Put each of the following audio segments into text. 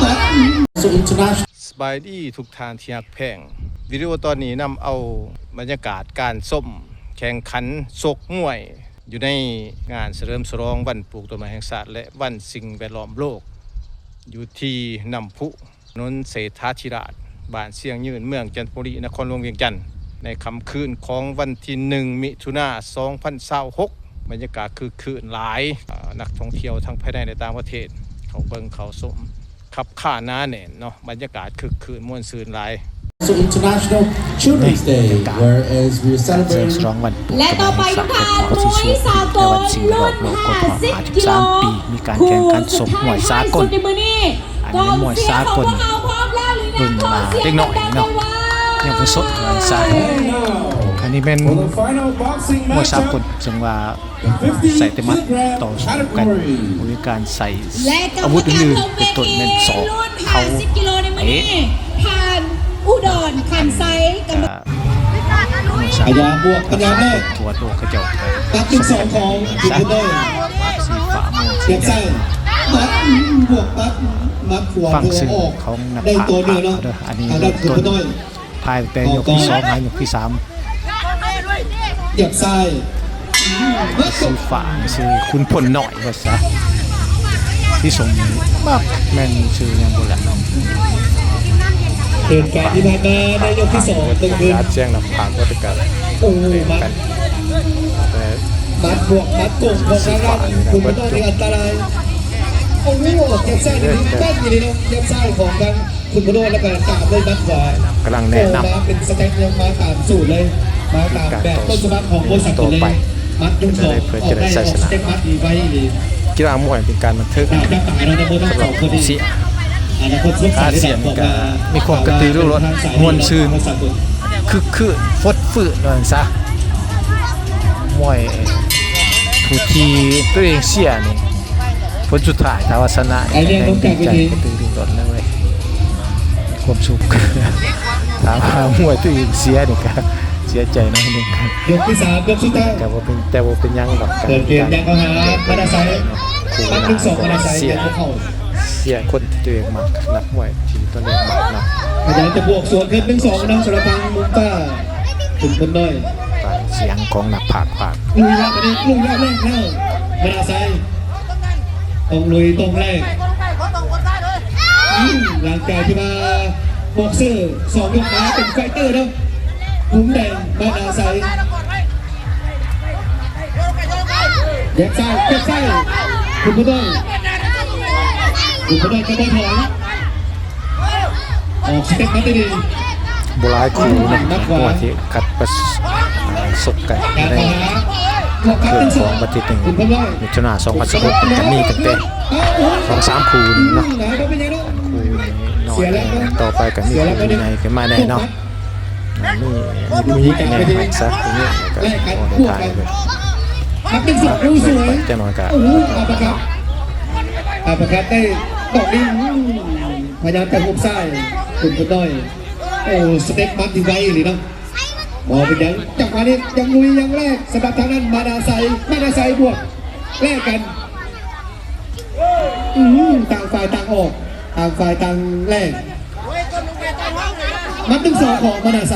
ສະບາຍດີທຸກທ່ານທີ່ຮັກແພງ. ວິດີໂອຕອນນີ້ນຳເອົາບັນຍາກາດການຊົມແຂ່ງຂັນຊົກມວຍ ຢູ່ໃນງານສະເຫຼີມສະຫຼອງວັນປູກຕົ້ນໄມ້ແຫ່ງຊາດ ແລະ ວັນສິ່ງແວດລ້ອມໂລກ ຢູ່ທີ່ນ້ຳພຸ ຖະໜົນເສດຖາທິລາດ ບ້ານຊຽງຍືນ ເມືອງຈັນທະບູລີ ນະຄອນຫຼວງວຽງຈັນ ໃນຄ່ຳຄືນຂອງວັນທີໜຶ່ງ ມິຖຸນາ ສອງພັນຊາວຫົກ. ບັນຍາກາດຄຶກຄື້ນຫຼາຍ, ເອີ່ ນັກທ່ອງທ່ຽວທັງພາຍໃນ ແລະ ຕ່າງປະເທດ ເຂົ້າເບິ່ງເຂົ້າຊົມ ຄັບຄາໜາແໜ້ນເນາະ, ບັນຍາກາດຄຶກຄື້ນມ່ວນຊື່ນຫຼາຍ. International Children's Day, whereas we are celebrating ແລະ ຕໍ່ໄປ ທຸກທ່ານ ມວຍສາກົນລຸ້ນຫ້າສິບກິໂລ ມີການແຂ່ງຂັນຊົກມວຍສາກົນ. ອັນນີ້ມວຍສາກົນ ລຸ້ນເດັກນ້ອຍເນາະ ເຍົາວະຊົນ ອັນນີ້ແມ່ນມວຍສາກົນ ເຊິ່ງວ່າ ໃຊ້ແຕ່ໝັດຕໍ່ສູ້ກັນ, ບໍ່ມີການໃຊ້ອາວຸດອື່ນໆ ເປັນຕົ້ນແມ່ນສອກ ເຂົ່າ ເຕະ ຜ່ານອຸດອນ ຂັນໄຊ ກຳມະການ ພະຍາບວກ ພະຍາແລກ ກວດໂລກເຂົາເຈົ້າ ຕັດໜຶ່ງສອງຂອງ ຄຸນເພິ່ນນ້ອຍ ສີຟ້າ ເກັບໃສ່ ໝັດ ບວກໝັດ ໝັດຂວາ ຟັງຊື່ຂອງນັກພາກພາກເຂົາເດີ ອັນນີ້ເລີ່ມຕົ້ນ ພາຍແຕ່ຍົກທີສອງຫາຍົກທີສາມ ຫຍັບຊ້າຍ ສີຟ້າ ຊື່ຂຸນພົນນ້ອຍວ່າຊະ ສີສົ້ມ ມັກແມ່ນຊື່ຫຍັງບໍ່ລະ ເຫດການທີ່ຜ່ານມາໃນຍົກທີສອງ ເປັນການແຈ້ງນຳພາກວັດການ ໂອ້ ໝັດ ແຕ່ ໝັດບວກໝັດກົງຂອງທາງດ້ານຂຸນພົນນ້ອຍນີ້ອັນຕະລາຍ ໂອ້ໂຫ ຫຍັບຊ້າຍນີ້ແມ່ນອີ່ຫຼີເນາະ ຫຍັບຊ້າຍຂອງທາງ ຄຸນມະໂນດ ແລ້ວກໍຕາມດ້ວຍໝັດຂວາ ກຳລັງແນະນຳ ໂອ້ ມາເປັນສະເຕັກ ຍັງມາຕາມສູດເລີຍ ມາຕາມແບບຕົ້ນສະບັບຂອງໂບສັກເລີຍ ໝັດໜຶ່ງສອງ ເພື່ອຈະໄດ້ໄຊຊະນະ ເຕັກໝັດນີ້ໄວອີ່ຫຼີ ກິລາມວຍເປັນການບັນເທີງ ໜ້າຈັບຕາເນາະ ໃນໂບນັດສອງຄົນນີ້ ອານາຄົດສົດໃສ ອາຊຽນນີ້ກໍມີຄວາມກະຕືລືລົ້ນ ມ່ວນຊື່ນ ຄຶກຄື້ນ ຟົດຟື້ນວ່າຊັ້ນຊະ ມວຍຜູ້ທີ່ຕົວເອງເຊຍນີ້ ຜົນສຸດທ້າຍຖ້າວ່າຊະນະນີ້ ແຮງດີໃຈກະຕືລືລົ້ນເລີຍເວີຍ ຄວາມສຸກ ຖ້າວ່າມວຍຕົວເອງເຊຍນີ້ກະເສຍໃຈໜ້ອຍໜຶ່ງ ຍົກທີສາມ ຍົກສຸດທ້າຍ ກະບໍ່ເປັນ ແຕ່ບໍ່ເປັນຫຍັງດອກ ເປີດເກມຍັງເຂົ້າຫາ ມາດາໄຊ ປັດໜຶ່ງສອງ ມາດາໄຊ ເຊຍ ຍັງບໍ່ເຂົ້າ ເຊຍຄົນທີ່ຕົວເອງມັກ ນັກມວຍທີ່ຕົວເອງມັກເນາະ ພະຍາຍາມຈະບວກສວນຂຶ້ນ ໜຶ່ງສອງ ນຳສຳລັບທາງມຸມຟ້າ ຂຸນພົນນ້ອຍ ຟັງສຽງຂອງນັກພາກພາກ ລຸຍແລ້ວ ບາດນີ້ລຸຍແລ້ວ ແລກແລ້ວ ມາດາໄຊ ຕ້ອງລຸຍຕ້ອງແລກ ອືມ ຫຼັງຈາກທີ່ວ່າບັອກເຊີສອງຍົກມາເປັນໄຟເຕີເນາະ ມຸມແດງ ມາດາໄຊ ແຍກຊ້າຍ ແຍກຊ້າຍ ຄຸນບໍ່ໄດ້ ຄຸນບໍ່ໄດ້ກໍບໍ່ຖອຍ ອອກສະເຕັບມາແຕ່ດີ ບໍ່ຫຼາຍຄູ່ເນາະ ມວຍທີ່ຄັດປະ ອ່າ ສົກກັນໃນເຂດຂອງວັນທີໜຶ່ງ ມິຖຸນາ ສອງພັນຊາວຫົກ ກໍມີຕັ້ງແຕ່ສອງສາມຄູ່ເນາະ ຄູ່ນ້ອຍ ຕໍ່ໄປກໍມີຄູ່ໃຫຍ່ຂຶ້ນມາແນ່ເນາະ ມີ ມີຜູ້ຍິງແນ່ ໃຫ້ຊະຜູ້ຍິງກໍບໍ່ໄດ້ຖ່າຍເລີຍ ນັບເປັນສອງ ໂອ້ ສວຍ ຈັກໜ້ອຍກໍ ໂອ້ ອັບເປີຄັດ ອັບເປີຄັດໄດ້ດອກນີ້ ພະຍາຍາມຈະຮຸບຊ້າຍ ຂຸນພົນນ້ອຍ ໂອ້ ສະເຕັບໝັດນີ້ໄວອີ່ຫຼີເນາະ ບໍ່ເປັນຫຍັງ ຈັງຫວະນີ້ຍັງລຸຍຍັງແລກ ສຳລັບທາງນັ້ນ ມາດາໄຊ ມາດາໄຊບວກ ແລກກັນ ອືມ ຕ່າງຝ່າຍຕ່າງອອກ ຕ່າງຝ່າຍຕ່າງແລກ ໝັດໜຶ່ງສອງຂອງມາດາໄຊ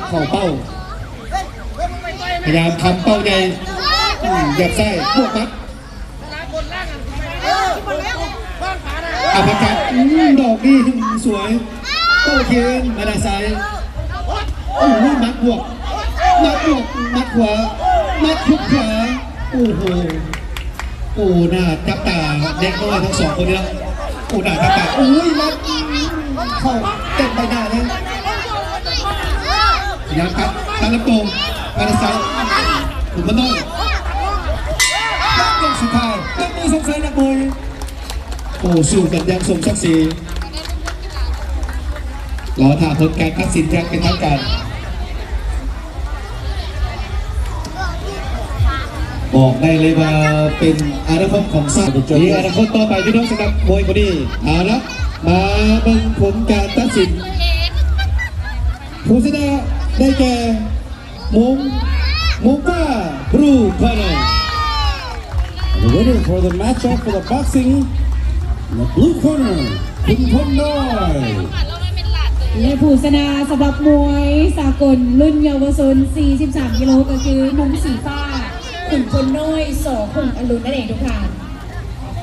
ເຂົ້າເປົ້າ ພະຍາຍາມທຳເປົ້າໃຫຍ່ ອືມ ຫຍັບຊ້າຍ ບວກໝັດ ອັບເປີຄັດ ອືມ ດອກນີ້ ສວຍ ໂຕ້ຄືນ ມາດາໄຊ ໂອ້ໂຫ ໝັດບວກ ໝັດບວກ ໝັດຂວາ ໝັດຂວາ ໂອ້ໂຫ ໂອ້ ໜ້າຈັບຕາເດັກນ້ອຍທັງສອງຄົນນີ້ເນາະ ໂອ້ ໜ້າຈັບຕາ ໂອ້ຍ ໝັດ ເຂົ້າເຕັມໃບໜ້າເລີຍ ພະຍາຍາມຕັດ ຕັດລຳໂຕ ມາດາໄຊ ຂຸນພົນນ້ອຍ ຍອດມວຍສຸດທ້າຍ ຍອດມວຍສົງໄສ ນັກມວຍ ໂອ້ ສູ້ກັນຢ່າງສົມສັກສີ ລໍຖ້າຜົນການຕັດສິນຢ່າງເປັນທາງການ ບອກໄດ້ເລີຍວ່າເປັນອະນາຄົດຂອງຊາດ ມີອະນາຄົດຕໍ່ໄປພີ່ນ້ອງ ສຳລັບມວຍຄູ່ນີ້ ເອົາລະ ມາເບິ່ງຜົນການຕັດສິນ ຜູ້ຊະນະໄດ້ແກ່ ມຸມ ມຸມຟ້າ Blue Corner. The winner for the matchup for the boxing in the blue corner, ຂຸນພົນນ້ອຍ ແລະ ຜູ້ຊະນະສຳລັບມວຍສາກົນລຸ້ນເຍົາວະຊົນສີ່ສິບສາມກິໂລ ກໍຄືນຸ່ມສີຟ້າ ຂຸນພົນນ້ອຍ ສ ຫຸງອະລຸນ ນັ້ນເອງທຸກທ່ານ.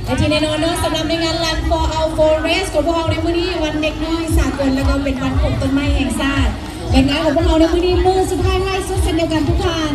ແລະ ທີ່ແນ່ນອນເນາະ ສຳລັບໃນງານ Run for Our Forest ຂອງພວກເຮົາໃນມື້ນີ້ ວັນເດັກນ້ອຍສາກົນ ແລ້ວກໍເປັນວັນປູກຕົ້ນໄມ້ແຫ່ງຊາດ ແລະ ງານຂອງພວກເຮົາໃນມື້ນີ້ມື້ສຸດທ້າຍທ້າຍສຸດເຊັ່ນດຽວກັນທຸກທ່ານ.